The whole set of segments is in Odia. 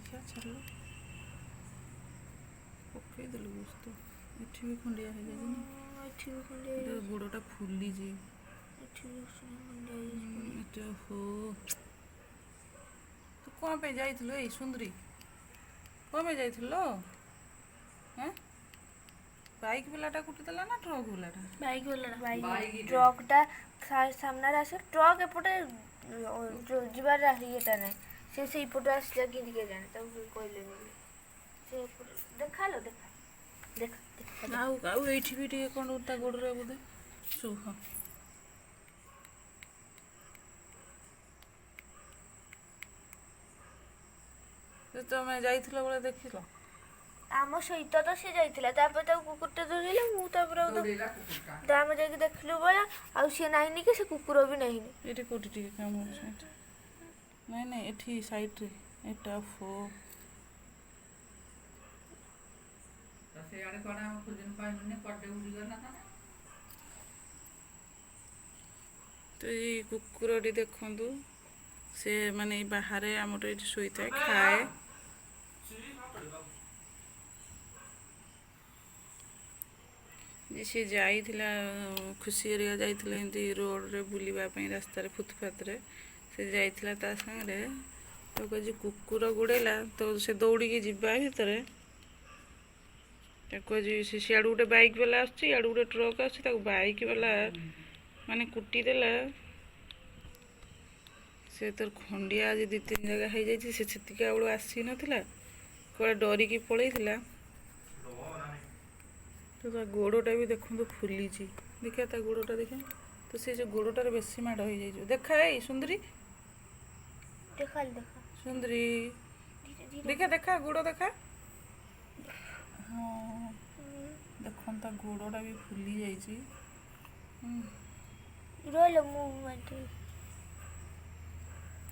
ଦେଖିବା, ଛାଡ଼ିଲୁ, ପକେଇଦେଲୁ ବସ୍ତୁ। ଏଠି ବି ଖଣ୍ଡିଆ ହେଇଯାଇଛି ନା? ଏଠି ବି ଖଣ୍ଡିଆ ଏଟା ହେଇଯାଇଛି। ଗୋଡ଼ଟା ଫୁଲିଛି। ଏଠି ବି ଖଣ୍ଡିଆ ହେଇଯାଇଛି। ଏଟା ହୋ, ତୁ କ'ଣ ପାଇଁ ଯାଇଥିଲୁ? ଏଇ ସୁନ୍ଦରୀ, କ'ଣ ପାଇଁ ଯାଇଥିଲୁ? ହେଁ, ବାଇକ୍ ବାଲାଟା କୁଟିଦେଲା ନା ଟ୍ରକ୍ ବାଲାଟା? ବାଇକ୍ ବାଲାଟା। ବାଇକ୍, ଟ୍ରକ୍ଟା ସାମ୍ନାରେ ଆସିବ, ଟ୍ରକ୍ ଏପଟେ ଯିବାର ଇଏଟା ନାହିଁ। ସେ ସେଇପଟୁ ଆସିଲା କେମିତି କେଜାଣି, ତାକୁ କହିଲେନି। ସେ ଦେଖାଲୋ, ଦେଖା, ଦେଖ ଦେଖ। ଆଉ ଏଇଠି ବି ଟିକେ କ'ଣ ତା ଗୋଡ଼ରେ ବୋଧେ ଶୁହ। ତମେ ଯାଇଥିଲ ବେଳେ ଦେଖିଲ? ଆମ ସହିତ ତ ସେ ଯାଇଥିଲା, ତାପରେ ତାକୁ କୁକୁରଟା ଧରିଲା। ମୁଁ ତାପରେ ଆଉ ଆମେ ଯାଇକି ଦେଖିଲୁ ବେଳେ ଆଉ ସିଏ ନାହିଁନି କି ସେ କୁକୁର ବି ନାହିଁନି। ଏଠି କୋଉଠି ଟିକେ କାମୁଡୁଛି? ନାଇଁ ନାଇଁ, ଏଠି ସାଇଡ୍ରେ ଏଟା ଫୋ। ତ ଏଇ କୁକୁରଟି ଦେଖନ୍ତୁ, ସେ ମାନେ ଏଇ ବାହାରେ ଆମର ଏଇଠି ଶୋଇଥାଏ, ଖାଏ। ଯେ ସିଏ ଯାଇଥିଲା, ଖୁସି ହେରିକା ଯାଇଥିଲେ ଏମିତି ରୋଡ଼ରେ ବୁଲିବା ପାଇଁ, ରାସ୍ତାରେ ଫୁଟପାଥରେ ସେ ଯାଇଥିଲା ତା ସାଙ୍ଗରେ। ତାକୁ ଆଜି କୁକୁର ଗୋଡ଼େଇଲା, ତ ସେ ଦୌଡ଼ିକି ଯିବା ଭିତରେ ତାକୁ ଆଜି ସେ ସିଆଡ଼ୁ ଗୋଟେ ବାଇକ୍ ବାଲା ଆସୁଛି, ଇଆଡ଼ୁ ଗୋଟେ ଟ୍ରକ୍ ଆସୁଛି, ତାକୁ ବାଇକ୍ ବାଲା ମାନେ କୁଟି ଦେଲା। ସେ ତୋର ଖଣ୍ଡିଆ ଆଜି 2 3 ଜାଗା ହେଇଯାଇଛି। ସେ ସେତିକି ବେଳୁ ଆସିନଥିଲା, କୁଆଡ଼େ ଡରିକି ପଳେଇଥିଲା। ତ ତା ଗୋଡ଼ଟା ବି ଦେଖନ୍ତୁ ଫୁଲିଛି। ଦେଖିବା ତା ଗୋଡ଼ଟା ଦେଖିବା। ତ ସେ ଯେଉଁ ଗୋଡ଼ଟାରେ ବେଶୀ ମାଡ଼ ହେଇଯାଇଛି। ଦେଖା, ଏଇ ସୁନ୍ଦରୀ। ଦେଖା ଦେଖା। ସୁନ୍ଦରୀ। ଧୀରେ ଧୀରେ। ଦେଖା ଦେଖା, ଗୋଡ଼ ଦେଖା। ହଁ, ଦେଖନ୍ତୁ, ତା ଗୋଡ଼ଟା ବି ଫୁଲି ଯାଇଛି। ରହିଲ, ମୁଁ ମାରିଦେବି।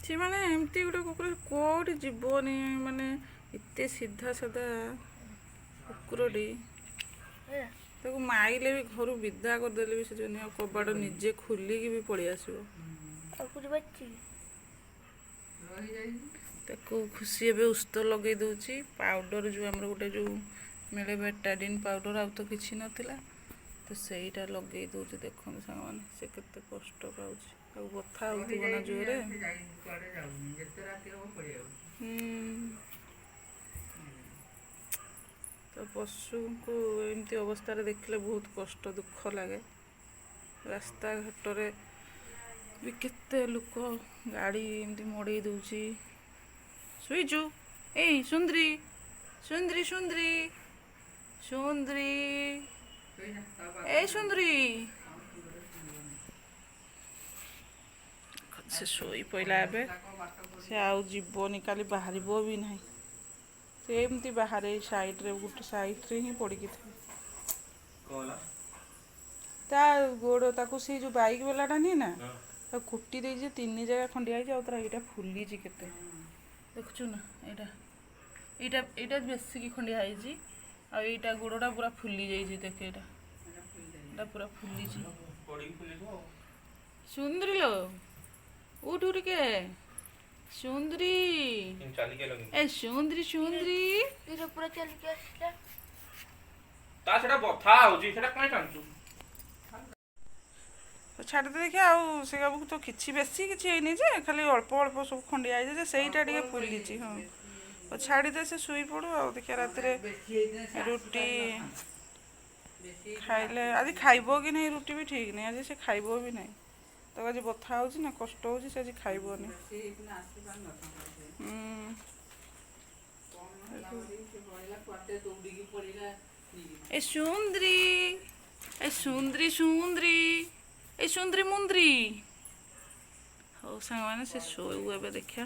ସେ ମାନେ ଏମିତି ଗୋଟେ କୁକୁର, କୋଉଠି ଯିବନି, ମାନେ ଏତେ ସିଧା ସାଧା କୁକୁରଟି। ହେଲା। ତାକୁ ମାଇଲେ ବି, ଘରୁ ବିଦା କରିଦେଲେ ବି ସେ ଯିବନି, ଆଉ କବାଟ ନିଜେ ଖୋଲିକି ବି ପଳେଇ ଆସିବ। ଆଉ କୋଉଠି ବାଜିଛି? ତାକୁ ଖୁସି ଏବେ ଉସ୍ତ ଲଗେଇ ଦେଉଛି, ପାଉଡ଼ର ଯେଉଁ ଆମର ଗୋଟେ ଯେଉଁ ମିଳେ ବେଟାଡିନ୍ ପାଉଡ଼ର, ଆଉ ତ କିଛି ନଥିଲା, ତ ସେଇଟା ଲଗେଇ ଦେଉଛି। ଦେଖନ୍ତୁ ସାଙ୍ଗମାନେ, ସେ କେତେ କଷ୍ଟ ପାଉଛି, ତାକୁ ବଥା ହେଉଥିବ ନା ଜୋରେ। ତ ପଶୁଙ୍କୁ ଏମିତି ଅବସ୍ଥାରେ ଦେଖିଲେ ବହୁତ କଷ୍ଟ, ଦୁଃଖ ଲାଗେ। ରାସ୍ତାଘାଟରେ ବି କେତେ ଲୋକ ଗାଡ଼ି ଏମିତି ମଡ଼େଇ ଦେଉଛି। ଶୋଇଛୁ? ଏଇ ସୁନ୍ଦରୀ, ସୁନ୍ଦରୀ, ସୁନ୍ଦରୀ, ସୁନ୍ଦରୀ, ଏଇ ସୁନ୍ଦରୀ। ସେ ଶୋଇ ପଇଲା ଏବେ, ସେ ଆଉ ଯିବନି, କାଲି ବାହାରିବ ବି ନାହିଁ। ସେ ଏମିତି ବାହାରେ ଏଇ ସାଇଡ଼ରେ, ଗୋଟେ ସାଇଡ଼ରେ ହିଁ ପଡ଼ିକି ଥାଏ। ତା ଗୋଡ଼, ତାକୁ ସେଇ ଯେଉଁ ବାଇକ୍ ବାଲାଟା ନିଏ ନା, ତାକୁ କୁଟି ଦେଇଛି, 3 ଜାଗା ଖଣ୍ଡିଆ ହେଇଛି। ଆଉ ତାର ଏଇଟା ଫୁଲିଛି କେତେ, ଦେଖୁଛୁ ନା? ଏଇଟା ଏଇଟା ଏଇଟା ବେଶିକି ଖଣ୍ଡିଆ ହେଇଛି, ଆଉ ଏଇଟା ଗୋଡ଼ଟା ପୁରା ଫୁଲି ଯାଇଛି। ଦେଖ, ଏଇଟା ଏଇଟା ପୁରା ଫୁଲିଛି। ସୁନ୍ଦରୀ ଲୋ, ଉଠୁ ଟିକେ ସୁନ୍ଦରୀ। ଏ ସୁନ୍ଦରୀ, ସୁନ୍ଦରୀ। ଧୀରେ ପୁରା ଚାଲିକି ଆସିଲା। ତା ସେଟା ବଥା ହଉଛି, ସେଟା କାଇଁ ଟାଣୁଛୁ? ଛାଡ଼ିଦେ ଦେଖିଆ। ଆଉ ସେ ବାବୁକୁ ତ କିଛି ବେଶୀ କିଛି ହେଇନି ଯେ, ଖାଲି ଅଳ୍ପ ଅଳ୍ପ ସବୁ ଖଣ୍ଡିଆ ହେଇଛି ଯେ, ସେଇଟା ଟିକେ ଫୁଲିଛି। ହଁ, ଛାଡ଼ିଦେ, ସେ ଶୋଇପଡ଼ୁ। ଆଉ ଦେଖିଆ ରାତିରେ ରୁଟି ଖାଇଲେ ଆଜି ଖାଇବ କି ନାହିଁ ରୁଟି ବି ଠିକ୍ ନାହିଁ। ଆଜି ସେ ଖାଇବ ବି ନାହିଁ। ତାକୁ ଆଜି ବଥା ହେଉଛି ନା, କଷ୍ଟ ହେଉଛି, ସେ ଆଜି ଖାଇବନି। ଏ ସୁନ୍ଦରୀ, ଏ ସୁନ୍ଦରୀ, ସୁନ୍ଦରୀ, ଏ ସୁନ୍ଦରୀ ମୁନ୍ଦ୍ରୀ। ହଉ ସାଙ୍ଗମାନେ, ସେ ଶୋଉ ଏବେ ଦେଖିବା।